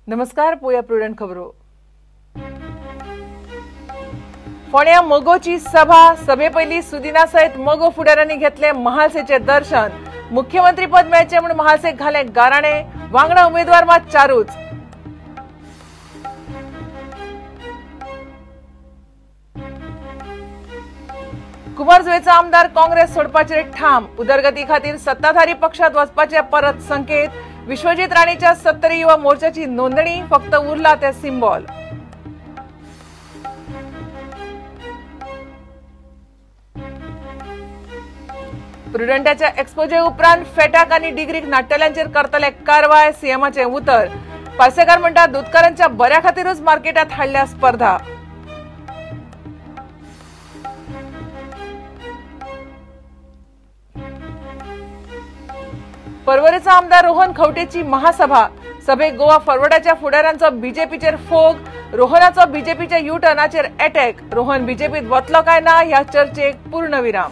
नमस्कार, पोया प्रुडंट खबरो. फोंड्या मगोची सभा. सभे पयलीं सुदिना सयत मगो फुडाऱ्यांनी घेतले महालसेचे दर्शन. मुख्यमंत्री पद मेळचें म्हूण महालसेक घाले गाराणे. वांगडा उमेदवार मात चारूच. कुमारजुवेचो आमदार काँग्रेस सोडपाचेर ठाम. उदरगती खातीर सत्ताधारी पक्षात वचपाचे परत संकेत. विश्वजीत राणेच्या सत्तरी युवा मोर्चाची नोंदणी, फक्त उरला ते सिम्बॉल. प्रुडंटाच्या एक्सपोजे उपरांत फेटाक आनी डिग्रीक नाट्टल्यांचेर करतले कारवाय, सीएमाचें उतर. पार्सेकार म्हणटा दुदकारांच्या बऱ्या खातीरूच मार्केटात हाडल्या स्पर्धा. पर्वरेचो आमदार रोहन खंवटेची महासभा. सभेक गोवा फॉरवर्डाच्या फुडाऱ्यांचो बीजेपीचेर फोग. रोहनाचो बीजेपीच्या you टर्नाचेर अटॅक. रोहन बीजेपीत वतलो काय ना ह्या चर्चेक पूर्णविराम.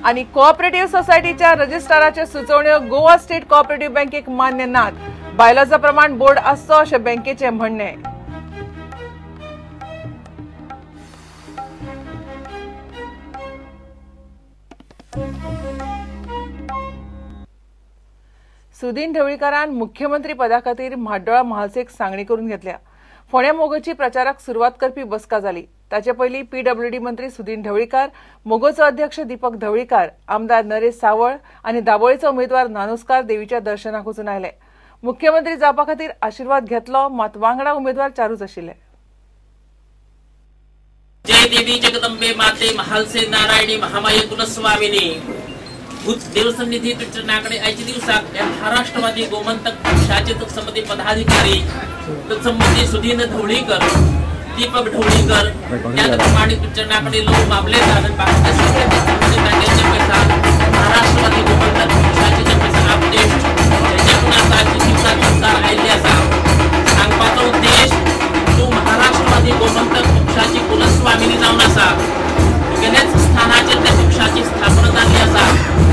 आनी कोऑपरेटिव्ह सोसायटीच्या रजिस्ट्राराच्यो सुचोवण्यो गोवा स्टेट कोऑपरेटिव्ह बँकेक मान्य नात. बायलांचो प्रमाण बोर्ड आसचो अशें बँकेचें म्हणणें. सुदीन ढवळीकारान मुख्यमंत्री पदा खातीर म्हाड्डोळा महालसेक सांगणी करून घेतल्या. फोंड्या मगोची प्रचाराक सुरवात करपी बसका जाली. ताचे पयलीं पीडब्ल्यूडी मंत्री सुदीन ढवळीकार, मगोचो अध्यक्ष दीपक ढवळीकार, आमदार नरेश सावळ आनी दाबोळीचो उमेदवार नानोस्कार देवीच्या दर्शनाक वचून आयले. मुख्यमंत्री जावपा खातीर आशिर्वाद घेतलो, मात वांगडा उमेदवार चारूच आशिल्ले. जय देवी जगदंबे माते महालसे नारायणी महामाये कुलस्वामिनी देवसन्निधी तुमच्याकडे आयच्या दिवसाक ह्या महाराष्ट्रवादी गोमंतक पक्षाचे तत्संबंधी पदाधिकारी तत्संबंधी सुदीन ढवळीकर, दीपक ढवळीकर त्याचप्रमाणे तुमच्याकडे लोक मामलेदार आणि बाकीचे सगळे तांचे पैसा महाराष्ट्रवादी गोमंतक पक्षाचे जे पैसा आपदेश ज्याच्यातून आता आजच्या दिवसाक सरकार आयिल्ले आसा. सांगपाचो उद्देश तूं महाराष्ट्रवादी गोमंतक पक्षाची कुलस्वामिनी जावन आसा. तुगेलेच स्थानाचेर त्या पक्षाची स्थापना जाल्ली आसा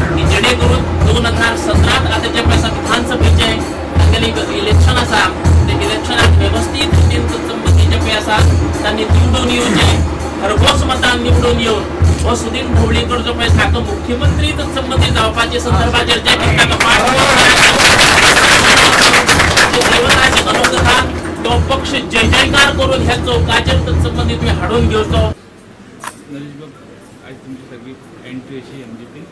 की जेणे करून 2017 आतां जे पळय विधानसभेचे तांगेलें इलेक्शन आसा ते इलेक्शनाक वेवस्थीत रितीन संबंदी जे पळय आसा तांणी निवडून येवचें, भरघोस मतान निवडून येवन हो सुदीन ढवळीकर जो पळय ताका मुख्यमंत्री तत्संबंदी जावपाचे संदर्भाचेर जे कितें ताका देवताचे अनुग्रहान तो पक्ष जय जयकार करून ह्या चौकाचेर तत्संबंदी तुवें हाडून घेवचो. आज तुमची सगळी एंट्री अशी एमजीपी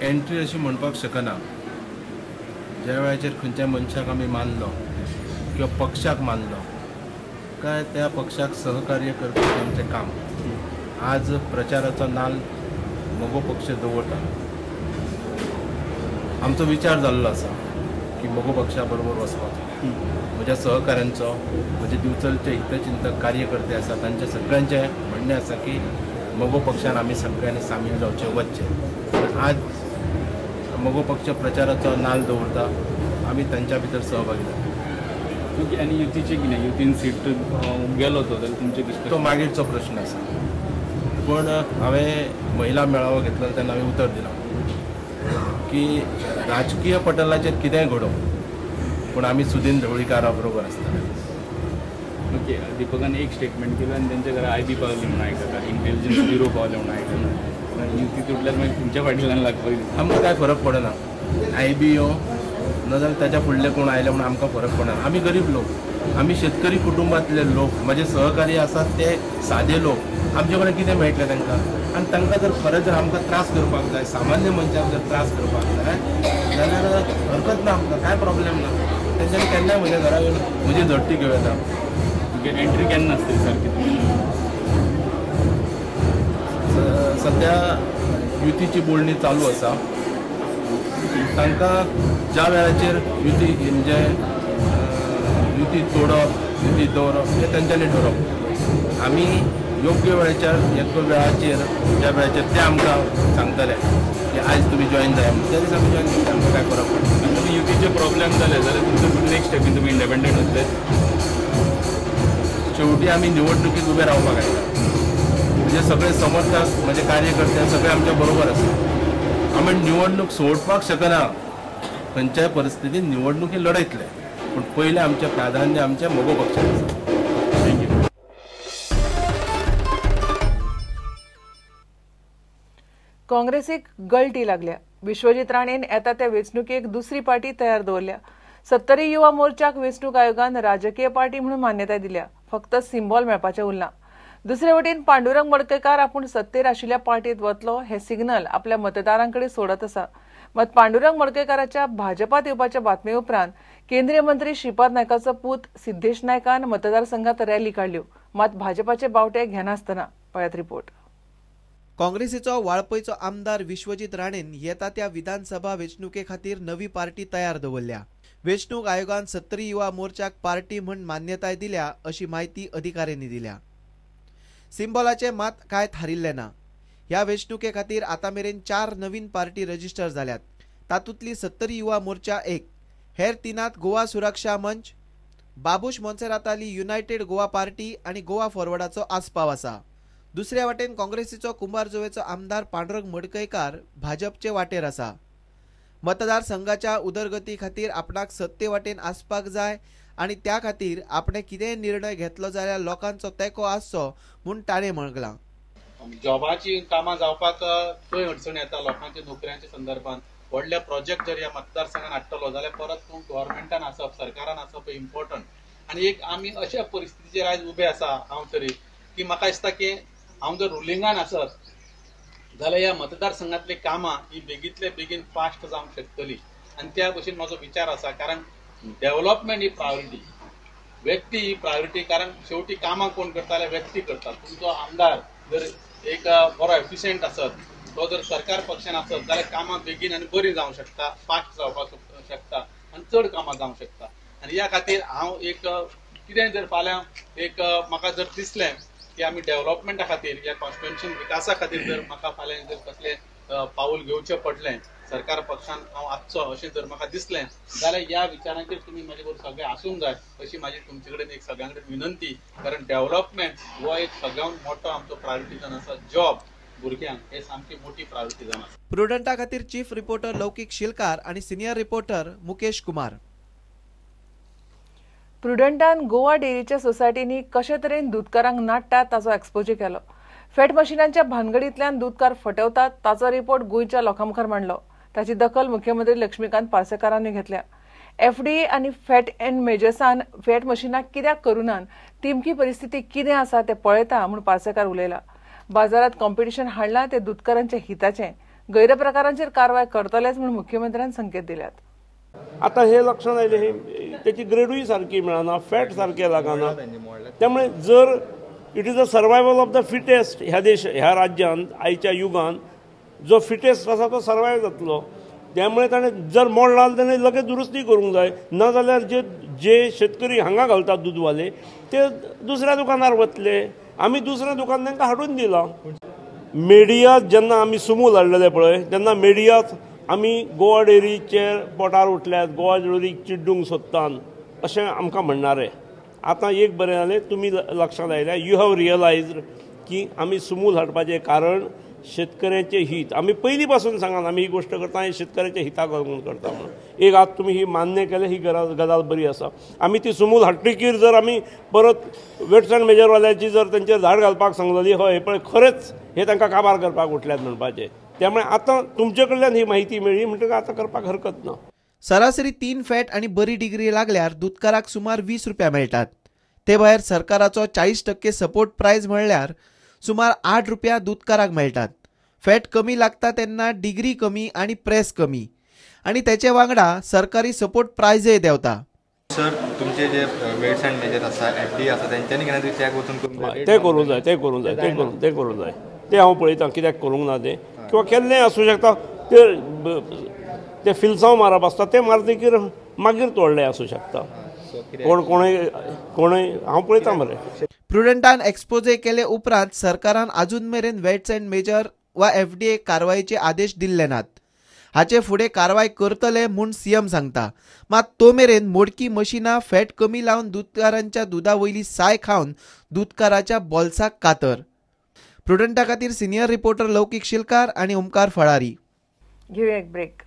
एंट्री अशी म्हणपाक शकना. ज्या वेळाचेर खंयच्या मनशाक आमी मानलो किंवा पक्षाक मानलो काय त्या पक्षाक सहकार्य करपाचें आमचें काम. आज प्रचाराचो नाल मगो पक्ष दवरता. आमचो विचार जाल्लो आसा की मगो पक्षा बरोबर वचपाचो. म्हज्या सहकाऱ्यांचो, म्हजे दिवचलचे हितचिंतक कार्यकर्ते आसा तांचे सगळ्यांचें म्हणणें आसा की मगो पक्षान आमी सगळ्यांनी सामील जावचें, वचचें. आज मगो पक्ष प्रचाराचो नाल दवरता, आमी तांच्या भितर सहभागी जाता. आनी युतीचे कितें, युतीन सीट गेलो तो जाल्यार तुमचें कितें? तो मागीरचो प्रश्न आसा. पूण हांवें महिला मेळावो घेतलो तेन्ना हांवें उतर दिलां की राजकीय पटलाचेर कितेंय घडोवं पूण आमी सुदीन ढवळीकारा बरोबर आसतले. ओके, दीपकान एक स्टेटमेंट केलं आनी तेंच्या घरा आय बी पावली म्हणून आयकता, इंटेलिजन्स ब्युरो पावले म्हणून आयकता. युती तुटल्यार मागीर तुमच्या फाटल्यान लागपाक आमकां कांय फरक पडना. I बी येवं ना जाल्यार ताच्या फुडले कोण आयले म्हणून आमकां फरक पडना. आमी गरीब लोक, आमी शेतकरी कुटुंबांतले लोक, म्हजे सहकारी आसात ते सादे लोक. आमचे कडेन कितें मेळटलें तांकां? आनी तांकां जर खरें जर आमकां त्रास करपाक जाय, सामान्य मनशाक जर त्रास करपाक जाय जाल्यार हरकत ना, आमकां कांय प्रॉब्लेम ना. तेंच्यांनी केन्नाय म्हज्या घरा येवन म्हजी झडटी घेवं येता. एंट्री केन्ना आसतली सारकी? सद्या युतीची बोलणी चालू आसा. तांकां ज्या वेळाचेर युती म्हणजे युती तोडप, युती दवरप हें तेंच्यांनी ठरोवप. आमी योग्य वेळाचेर योग्य वेळाचेर ज्या वेळाचेर ते आमकां सांगतले की आयज तुमी जॉयन जाय त्या दिसा आमी जॉयन जाता. आमकां कांय फरक पडना. आनी युतीचे प्रॉब्लेम जाले जाल्यार तुमचो नेक्स्ट स्टेपीन तुमी इंडिपेंडंट वतले? शेवटी आमी निवडणुकीत उबे रावपाक आयला. म्हणजे सगळे समर्थक, म्हणजे कार्यकर्ते सगळे आमच्या बरोबर आसा. आमी निवडणूक सोडपाक शकना, खंयच्याय परिस्थितीन निवडणूक ही लढयतले, पूण पयलें आमचें प्राधान्य आमच्या मगो पक्षाक आसा. Thank you. काँग्रेसीक गळटी लागल्या. विश्वजीत राणेन येता त्या वेंचणुकेक दुसरी पार्टी तयार दवरल्या. सत्तरी युवा मोर्चाक वेंचणूक आयोगान राजकीय पार्टी म्हणून मान्यताय दिल्या, फक्त सिंबॉल मेळपाचें उरलां. दुसरे वटेन पांडुरंग मडकयकार आपूण सत्तेर आशिल्ल्या पार्टीत वतलो हें सिग्नल आपल्या मतदारांकडेन सोडत आसा. मात पांडुरंग मडकयकाराच्या भाजपात येवपाच्या बातमे उपरांत केंद्रीय मंत्री श्रीपाद नायकाचो पूत सिद्धेश नायकान मतदारसंघात रॅली काडल्यो, मात भाजपाचे बावटे घेनासतना. पळयात रिपोर्ट. काँग्रेसीचो वाळपयचो आमदार विश्वजीत राणेन येता त्या विधानसभा वेंचणुके खातीर नवी पार्टी तयार दवरल्या. वेंचणूक आयोगान सत्तरी युवा मोर्चाक पार्टी म्हूण मान्यताय दिल्या अशी म्हायती अधिकाऱ्यांनी दिल्या. सिंबॉलाचे मात कांय थारिल्लें ना. ह्या वेंचणुके खातीर आतां मेरेन 4 नवीन पार्टी रजिस्टर जाल्यात. तातूंतली सत्तरी युवा मोर्चा एक, हेर तिनांत गोवा सुरक्षा मंच, बाबूश मोन्सेराताली युनायटेड गोवा पार्टी आनी गोवा फॉरवर्डाचो आस्पाव आसा. दुसऱ्या वाटेन काँग्रेसीचो कुंभारजुवेचो आमदार पांडुरंग मडकयकार भाजपचे वाटेर आसा. मतदारसंघाच्या उदरगती खातीर आपणाक सत्ते वाटेन आसपाक जाय आनी त्या खातीर आपणे कितेंय निर्णय घेतलो जाल्यार लोकांचो तेंको आसचो म्हूण ताणें म्हणलां. जॉबाची कामां जावपाक थंय अडचण येता लोकांच्या नोकऱ्यांच्या संदर्भात. व्हडले प्रोजेक्ट जर ह्या मतदारसंघान हाडटलो जाल्यार परत तूं गव्हर्मेंटान आसप, सरकारान आसप इम्पॉर्टंट. आनी एक आमी अशा परिस्थितीचेर आयज उबे आसा हांव तरी की म्हाका दिसता की हांव जर रुलिंगान आसत जाल्यार ह्या मतदारसंघातली कामां ही बेगींतले बेगीन फास्ट जावंक शकतली. आनी त्या भशेन म्हजो विचार आसा, कारण डेव्हलपमेंट ही प्रायोरिटी, व्यक्ती ही प्रायोरिटी. कारण शेवटी कामां कोण करता जाल्यार व्यक्ती करता. तुमचो आमदार जर एक बरो एफिशियंट आसत, तो जर सरकार पक्षान आसत जाल्यार कामां बेगीन आनी बरी जावंक शकता, फास्ट जावपाक शकता आनी चड कामां जावंक शकता. आनी ह्या खातीर हांव एक कितें जर फाल्यां एक म्हाका जर दिसलें की आमी डेव्हलपमेंटा खातीर ह्या कॉन्स्टिट्युएन्सी विकासा खातीर जर म्हाका फाल्यां जर कसलें पावल घेवचें पडलें सरकार पक्षान हांव आसचो अशें जर म्हाका दिसलें जाल्यार ह्या विचारांचेर तुमी म्हजे बरोबर सगळे आसूंक जाय अशी म्हाजी तुमचे कडेन एक सगळ्यां कडेन विनंती. कारण डेव्हलपमेंट हो एक सगळ्यांत मोठो आमचो प्रायोरिटी जावन आसा. जॉब भुरग्यांक हे सामकी मोठी प्रायोरिटी जावन आसा. प्रुडंटा खातीर चीफ रिपोर्टर लौकीक शिलकार आनी सिनियर रिपोर्टर मुकेश कुमार. प्रुडंटान गोवा डेअरीच्या सोसायटींनी कशे तरेन दूदकारांक नाडटात ताचो एक्सपोजे केलो. फॅट मशिनांच्या भानगडींतल्यान दूदकार फटवतात ताचो रिपोर्ट गोंयच्या लोकां मुखार मांडलो. ताची दखल मुख्यमंत्री लक्ष्मीकांत पार्सेकारांनी घेतल्या. एफडीए आनी फॅट अँड मेजर्सान फॅट मशिनां कित्याक करुनात, तिमकी परिस्थिती कितें आसा तें पळयता म्हूण पार्सेकार उलयला. बाजारांत कॉम्पिटिशन हाडलां तें दूदकारांच्या हिताचें, गैरप्रकारांचेर कारवाय करतलेच म्हूण मुख्यमंत्र्यान संकेत दिल्यात. आतां हे लक्षांत आयलें, हे तेची ग्रेडूय सारकी मेळना, फॅट सारकें लागना. त्यामुळे जर it is a survival of the fittest ह्या देश ह्या राज्यांत आयच्या युगान जो फिटेस्ट आसा तो सर्वायव जातलो. त्यामुळे ताणें जर मोडला जाल्यार लगेच दुरुस्ती करूंक जाय, ना जाल्यार जे जे शेतकरी हांगा घालतात दूदवाले ते दुसऱ्या दुकानार वतले. आमी दुसऱ्या दुकान तांकां हाडून दिलां. मिडिया जेन्ना आमी सुमूल हाडलेले पळय तेन्ना मिडियात आमी गोवा डेअरीचेर पोटार उठल्यात, गोवा डेअरीक चिड्डूंक सोदतात अशें आमकां म्हणणारे. आतां एक बरें जालें तुमी लक्षांत आयल्या, you have realised की आमी सुमूल हाडपाचें कारण शेतकऱ्यांचें हीत. आमी पयलीं पासून सांगात आमी ही गोश्ट करता, ही शेतकऱ्याच्या हिताक लागून करता म्हणून. एक आतां तुमी ही मान्य केलें, ही गजाल बरी आसा. आमी ती सुमूल हाडटकीर जर आमी परत वेट्स अँड मेजरवाल्याची जर तेंचेर धाड घालपाक सांगलेली, हय पळय खरेंच हे तांकां काबार करपाक उठल्यात म्हणपाचें. त्यामुळे आतां तुमचे कडल्यान ही माहिती मेळ्ळी म्हणटकच आतां करपाक हरकत ना. सरासरी 3 फॅट आनी बरी डिग्री लागल्यार दूदकाराक सुमार 20 रुपया मेळटात. ते भायर सरकाराचो 40% सपोर्ट प्रायज म्हणल्यार सुमार 8 रुपया दूदकाराक मेळटात. फॅट कमी लागता तेन्ना डिग्री कमी आनी प्रेस कमी आनी तेचे वांगडा सरकारी सपोर्ट प्रायजय देंवता. सर, तुमचे जे वेट्स अँड मेजर आसा, एफडी आसा, तेंच्यांनी केन्ना तरी चॅक वचून ते करूंक जाय, ते करूंक जाय, ते करूंक जाय. ते हांव पळयतां कित्याक करूंक ना तें, किंवा केल्लें आसूं शकता. ते फिल्सांव मारप आसता, तें मारतकीर मागीर तोडलें आसूं शकता. कोण कोणय कोणय हांव पळयतां मरे. प्रुडंटान एक्सपोजे केले उपरांत सरकारान अजून मेरेन वेट्स अँड मेजर वा एफडीए कारवायेचे आदेश दिल्ले नात. हाचे फुडें कारवाय करतले म्हूण सीएम सांगता. मात तो मेरेन मोडकी मशिनां फॅट कमी लावन दूदकारांच्या दुदा वयली साय खावन दूदकाराच्या बोल्साक कातर. प्रुडंटा खातीर सिनियर रिपोर्टर लौकीक शिलकार आनी ओमकार फळारी. घेऊया एक ब्रेक.